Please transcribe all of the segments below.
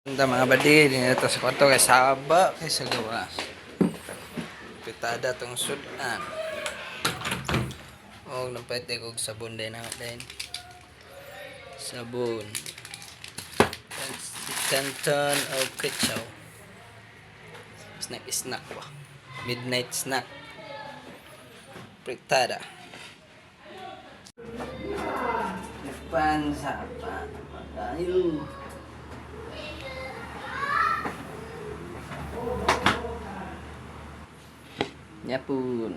Punta, mga buddy, dito sa kwarto kay saba kay sa gawas. Pitada tong sudan. Og nampayte kog sabon din na din. Sabon. Canton o kwitsaw. Snack snack ba? Midnight snack. Fritada. Pansa pa tayo. Yapon.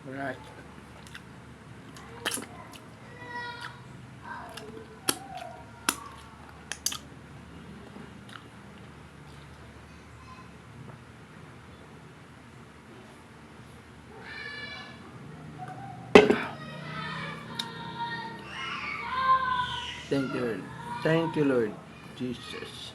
Right. Thank you, Lord. Thank you, Lord Jesus.